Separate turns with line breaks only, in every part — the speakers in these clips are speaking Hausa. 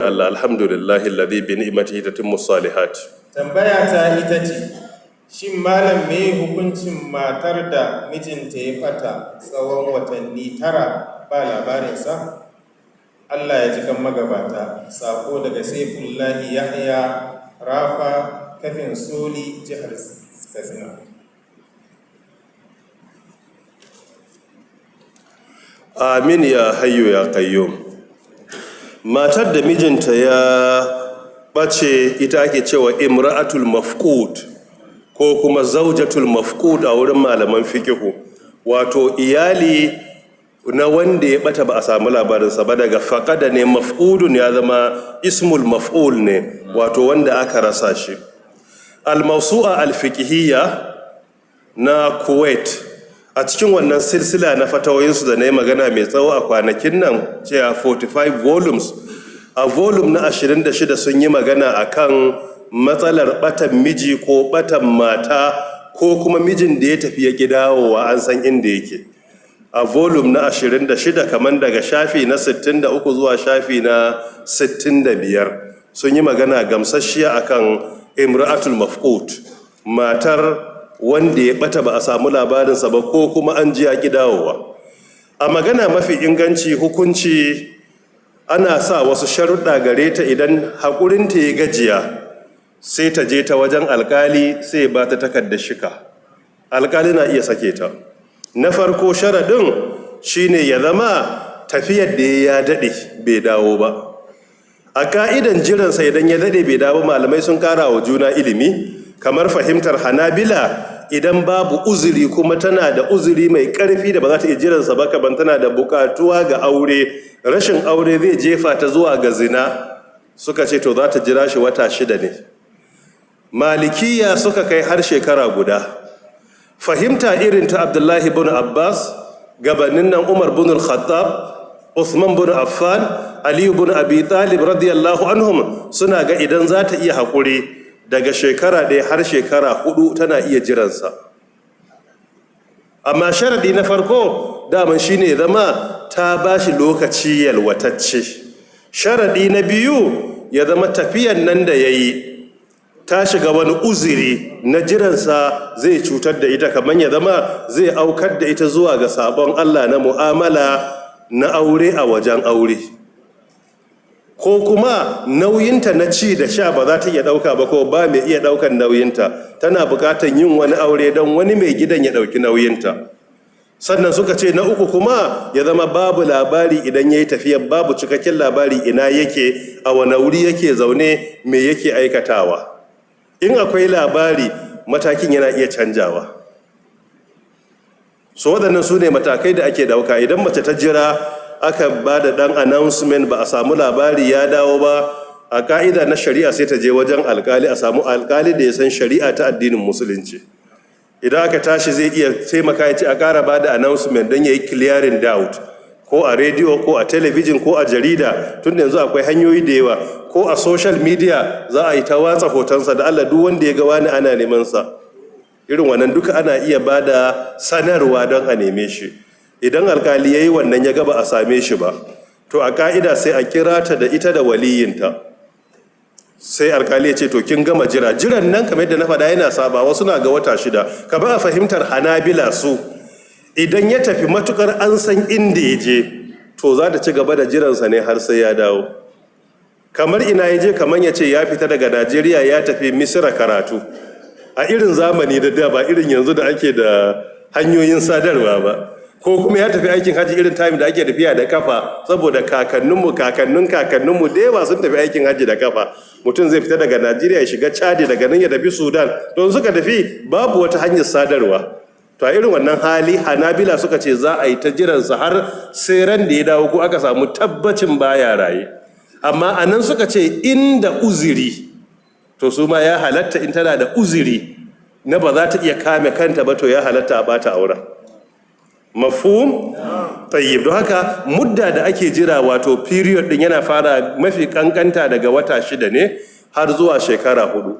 Allah, alhamdulillahi alladhi bi ni'matihi tatimmu salihat.
Tambaya ta ita ce, shin malam, me hukuncin matar da mijinta ya ɓata tsawon watanni 9 ba labarinsa? Allah ya ji kan magabata. Sako daga Saifullahi Yahya Rafa, Kafin Soli, jihar Katsina.
Amin ya hayyu ya qayyum. Matar da mijinta ya ɓace ita ake cewa imra'atul mafqud ko kuma zaujatul mafqud a wurin malaman fikihu, wato iyali na wanda ya bata ba a samu labarinsa ba. Daga faqada ne, mafqudun ya zama ismul maf'ul ne, wato wanda aka rasa shi. Al-mawsu'a al-fiqhiyya na Kuwait, a cikin wannan silsila na fatawoyinsu da na yi magana mai tsawo a kwanakin nan cewa 45 volumes, a volume na 26 sun yi magana akan matsalar batan miji ko batan mata ko kuma mijin da ya tafi ya ƙi dawowa an san inda yake. A volume na 26, kamar daga shafi na 63 zuwa shafi na 65, sun yi magana gamsasshiya akan imra'atul mafqud, matar wanda ya bata ba a samu labarinsa ba ko kuma an ji ya ƙi dawowa. A magana mafi inganci, hukunci ana sa wasu sharuɗa gare ta. Idan haƙurinta ya gajiya, sai ta je ta wajen alƙali, sai ba ta takardar shika. Alƙali na iya sake ta. Na farko, sharaɗin shine ya zama tafiyar da ya daɗe bai dawo ba. A ka'idan jiransa, idan ya daɗe bai dawo, malamai sun ƙara wa juna ilimi. Kamar fahimtar Hanabila, idan babu uzuri kuma tana da uzuri mai ƙarfi da ba za ta iya jiransa ba, kaban tana da buƙatuwa ga aure, rashin aure zai jefa ta zuwa ga zina, suka ce to za ta jira shi wata 6 ne. Malikiya suka kai har shekara guda. Fahimta irin ta Abdullahi bin Abbas, gabanin nan Umar bin Khattab, Uthman bin Affan, Aliyu bin Abi Talib radiyallahu anhum, suna ga idan za ta iya haƙuri daga shekara 1 har shekara 4, tana iya jiransa. Amma sharadi na farko daman shine zama ta bashi lokaci yalwatacce. Sharadi na biyu, ya zama tafiyan nan da ya yi ta shiga wani uzuri na jiransa zai cutar da ita, kamar ya zama zai aukar da ita zuwa ga sabon Allah na mu'amala na aure a wajen aure, ko kuma nauyinta na ci da sha ba za ta iya ɗauka ba, ko ba mai iya ɗaukan nauyinta, tana buƙatar yin wani aure don wani mai gidan ya ɗauki nauyinta. Sannan suka ce na uku kuma, ya zama babu labari idan ya yi tafiya, babu cikakken labari ina yake, a wane wuri yake zaune, me yake aikatawa. In akwai labari, matakin yana iya canjawa. So waɗannan su ne matakai da ake ɗauka. Idan mace ta jira aka ba da ɗan announcement, ba a samu labari ya dawo ba, a ka'ida na shari'a sai ta je wajen alkali. A samu alkali da ya san shari'a ta addinin Musulunci. Idan aka tashi, zai iya taimaka ya ce a ƙara ba da announcement don ya yi clearing doubt, ko a rediyo, ko a talabijin, ko a jarida, tun da yanzu akwai hanyoyi da yawa, ko a social media za a yi ta watsa hotonsa, da Allah duk wanda ya ga wani, ana neman sa. Irin wannan duka ana iya ba da sanarwa don a neme shi. Idan alkali ya yi wannan, ya gaba a same shi ba, to a ka'ida sai a kira ta da ita da waliyinta. Sai alkali ya ce, "To, kin gama jira." Jiran nan, kamar yadda na faɗa, yana saba. Wasu na ga wata 6. Kamar a fahimtar Hanabila, su idan ya tafi, matukar an san inda ya je, to za ta ci gaba da jiransa ne har sai ya dawo. Kamar ina ya je? Kamar ya ce ya fita daga Najeriya ya tafi Misira karatu, a irin zamani da da, ba irin yanzu da ake da hanyoyin sadarwa ba, ko kuma ya tafi aikin haji, irin time da ake tafiya da kafa, saboda kakanninmu, kakannin kakanninmu da yawa sun tafi aikin haji da kafa. Mutum zai fita daga Najeriya ya shiga Chadi, daga nan ya tafi Sudan. Don suka tafi, babu wata hanyar sadarwa. To a irin wannan hali, Hanabila suka ce za a yi ta jiransa har sai ran da ya dawo ko aka samu tabbacin baya raye. Amma a nan suka ce inda uzuri, to su ma ya halatta. In tana da uzuri na ba za ta iya kame kanta ba, to ya halatta a bata auren. Mafhum? Tayyib. Don haka mudda da ake jira, wato period din, yana fara mafi kankanta daga wata 6 ne har zuwa shekara 4.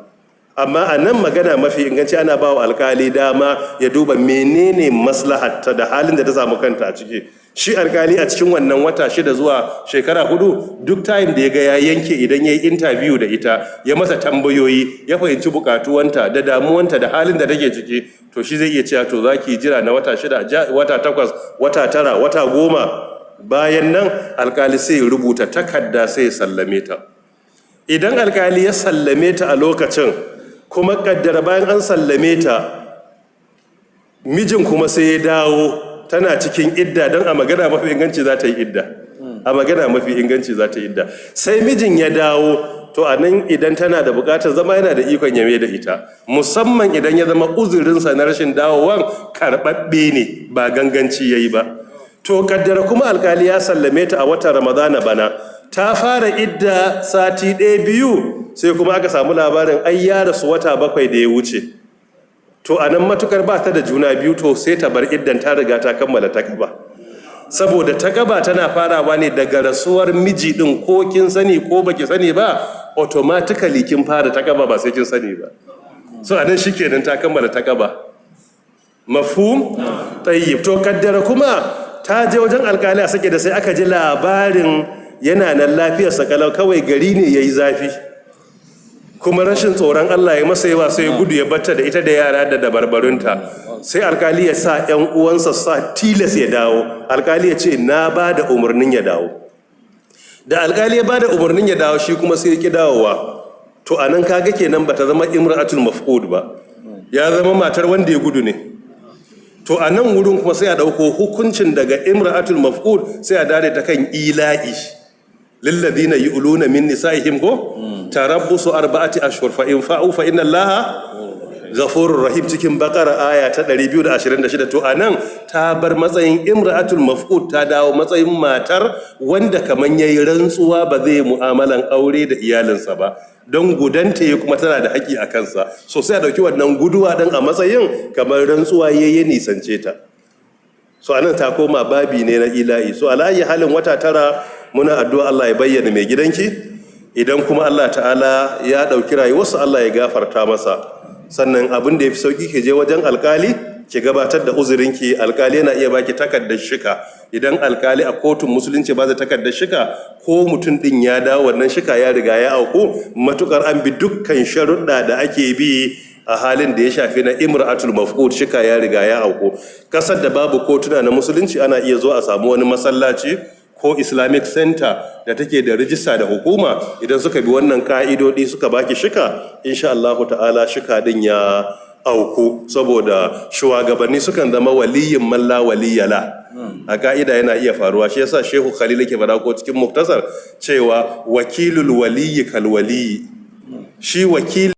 Amma a nan magana mafi inganci, ana ba wa alkali dama ya duba menene maslahatta da halin da ta samu kanta a ciki. Shi alkali a cikin wannan wata 6 zuwa shekara 4, duk time da ya ga ya yanke, idan ya yi interview da ita, ya masa tambayoyi, ya fahimci bukatuwanta da damuwanta da halin da take ciki, to shi zai iya cewa, to za ki jira na wata 6, wata 8, wata 9, wata 10. Bayan nan alkali sai ya rubuta takarda, sai ya sallame ta. Idan alkali ya sallame ta a lokacin, kuma kaddara bayan an sallame ta mijin kuma sai ya dawo, tana cikin idda, don a magana mafi inganci za ta yi idda, a magana mafi inganci za ta yi idda, sai mijin ya dawo, to a nan idan tana da bukatar zama, yana da ikon ya da ita, musamman idan ya zama uzurinsa na rashin dawowan karɓaɓɓe ne, ba ganganci ya yi ba. To kaddara kuma alkali ya sallame ta a watan Ramadana bana, ta fara idda sati ɗaya biyu, sai kuma aka samu labarin ai ya rasu wata 7 da ya wuce. To a nan matukar ba ta da juna biyu, to sai ta bar iddan, ta riga ta kammala takaba, saboda takaba tana farawa ne daga rasuwar miji din. Ko kin sani ko baki sani ba, automatically kin fara takaba, ba sai kin sani ba. So a nan shikenan, ta kammala takaba. Mafhum? Tayyib. To kaddara kuma ta je wajen alkali a sake da, sai aka ji labarin yana nan lafiyarsa kalau, kawai gari ne yayi zafi kuma rashin tsoron Allah ya masa yawa, sai ya gudu ya batta da ita da yara da dabarbarunta. Sai alkali ya sa ‘yan uwansa sa tilas ya dawo. Alkali ya ce, "Na ba da umarnin ya dawo." Da alkali ya ba da umarnin ya dawo, shi kuma sai ya ki dawowa. To a nan kaga kenan bata zama imra'atul mafqud ba, ya zama matar wanda ya gudu ne. To a nan wurin kuma sai a ɗauko hukuncin daga imra'atul mafqud, sai a dare ta kan ila'i, lilladhina yu'luna min nisa'ihim ko tarabbusu arba'ati ashhur, fa in fa'u fa inna Allaha ghafurur rahim, cikin Bakara aya ta 226. To anan ta bar matsayin imra'atul mafqud, ta dawo matsayin matar wanda kaman yayi rantsuwa ba zai mu'amalan aure da iyalinsa ba, don gudanta ya kuma tana da haƙi a kansa. So sai a dauki wannan guduwa din a matsayin kamar rantsuwa yayi nisance ta. So anan ta koma babi ne na ila'i. So ala ayyi halin, wata 9, muna addu'a Allah ya bayyana mai gidanki. Idan kuma Allah Ta'ala ya ɗauki rayuwarsa, Allah ya gafarta masa. Sannan abin da ya fi sauƙi, ki je wajen alkali, ki gabatar da uzurinki. Alkali yana iya baki takardar shika. Idan alkali a kotun Musulunci ba da takardar shika, ko mutum din ya dawo, wannan shika ya riga ya auku, matukar an bi dukkan sharuɗa da ake bi a halin da ya shafi na imra'atul mafqud, shika ya riga ya auku. Kasar da babu kotuna na Musulunci, ana iya zuwa a samu wani masallaci ko Islamic center da take da rijista da hukuma. Idan suka bi wannan ka'idodi suka baki shika, insha Allah Ta'ala shika din ya auku, saboda shugabanni sukan zama waliyin man la waliyala. A ka'ida yana iya faruwa. Shi yasa Shehu Khalil yake faɗa ko cikin Muktasar cewa wakilul waliyyi kal waliyyi, shi wakili.